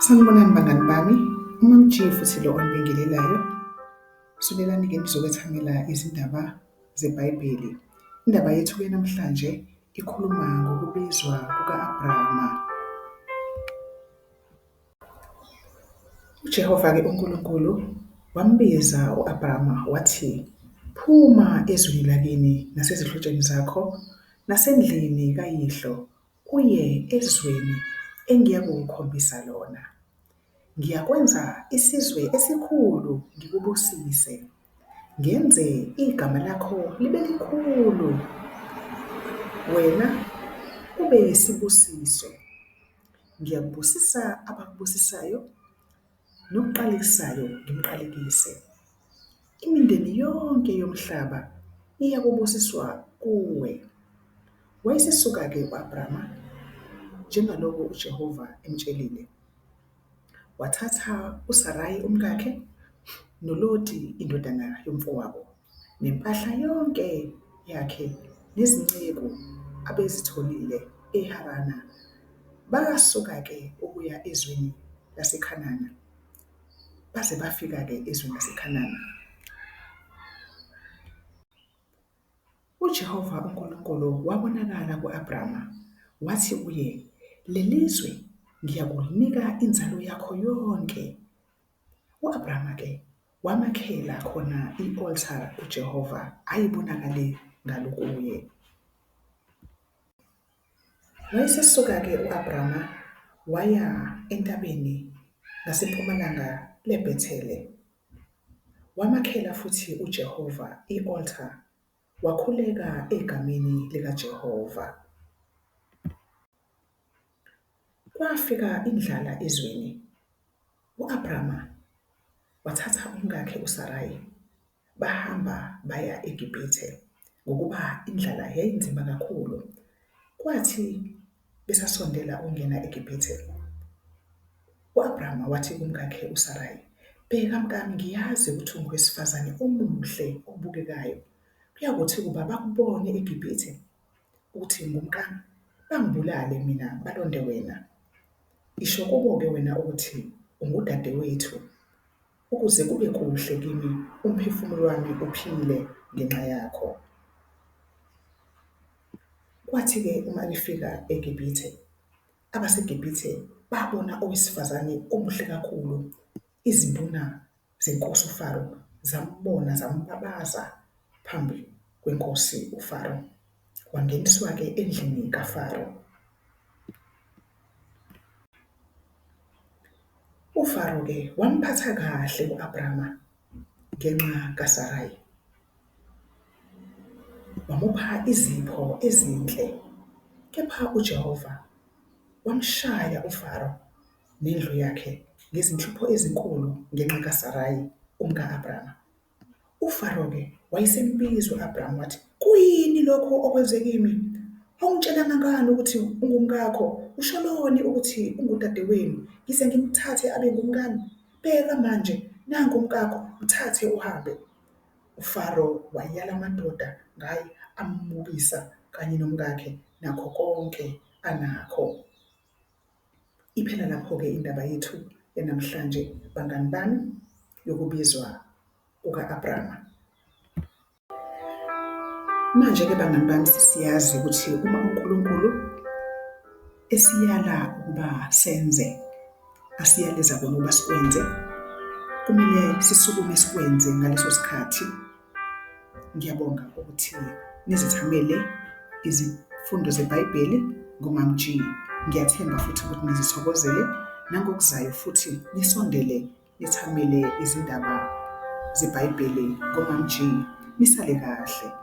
Sanibonani bangani bami, uMam G futhi lo onibingelelayo. Sondelani-ke nizokwethamela izindaba zeBhayibheli. Indaba yethu-ke namhlanje ikhuluma ngokubizwa kuka-Abrama. UJehova-ke uNkulunkulu wambiza u-Abrama wathi, phuma ezweni lakini nasezihlotsheni zakho nasendlini kayihlo uye ezweni engiyakukhombisa lona. Ngiyakwenza isizwe esikhulu, ngikubusise, ngenze igama lakho libe likhulu, wena ube yisibusiso. Ngiyakubusisa abakubusisayo, nokuqalekisayo ngimqalekise. Imindeni yonke yomhlaba iyakubusiswa kuwe. Wayesesuka-ke u-Abrama njengalokhu uJehova emtshelile. Wathatha uSarayi umkakhe, noLoti indodana yomfowabo, nempahla yonke yakhe, nezinceku abezitholile eHarana, basuka-ke ukuya ezweni laseKhanani, baze bafika-ke ezweni laseKhanani. UJehova uNkulunkulu wabonakala ku-Abrama, wathi kuye, Leli zwe ngiyakulinika inzalo yakho yonke. U-Abrama-ke wamakhela khona i-altare uJehova ayebonakale ngalo kuye. Wayesesuka-ke u-Abrama waya entabeni ngasempumalanga leBhethele, wamakhela futhi uJehova i-altare, wakhuleka egameni likaJehova. Kwafika indlala ezweni, u-Abrama wathatha umkakhe uSarayi, bahamba baya eGibhithe, ngokuba indlala yayinzima kakhulu. Kwathi besasondela ukungena eGibhithe, u-Abrama wathi kumkakhe uSarayi, Bheka mkami, ngiyazi ukuthi ungowesifazane omuhle obukekayo. Kuyakuthi ukuba bakubone eGibhithe ukuthi ungumkami, bangibulale mina, balonde wena. Isho kubo-ke wena ukuthi ungudadewethu, ukuze kube kuhle kimi, umphefumulo wami uphile ngenxa yakho. Kwathi-ke uma befika eGibhithe, abaseGibhithe babona owesifazane omuhle kakhulu, izinduna zenkosi uFaro zambona zambabaza phambi kwenkosi uFaro. Wangeniswa-ke endlini kaFaro. UFaro-ke wamphatha kahle u-Abrama ngenxa kaSarayi, wamupha izipho ezinhle. Kepha uJehova wamshaya uFaro nendlu yakhe ngezinhlupho ezinkulu ngenxa kaSarayi umka-Abrama. UFaro-ke wayesembiza u-Abrama wathi, Kuyini lokhu okwenze kimi? Awungitshelanga ngani ukuthi ungumkakho? Usholoni ukuthi ungudadewenu, ngize ngimthathe abe ngumkami? Bheka manje, nangu umkakho, mthathe uhambe. UFaro wayala amadoda ngaye, ammukisa kanye nomkakhe nakho konke anakho. Iphela lapho-ke indaba yethu yanamhlanje bangani bami yokubizwa kuka-Abrama. Manje-ke bangani bami sesiyazi ukuthi uma uNkulunkulu esiyala ukuba senze asiyaleza kona ukuba sikwenze, kumele sisukume sikwenze ngaleso sikhathi. Ngiyabonga ukuthi nizithamele izifundo zeBhayibheli ngoMam G. Ngiyathemba futhi ukuthi nizithokozele nangokuzayo futhi nisondele nithamele izindaba zeBhayibheli ngoMam G. Nisale kahle.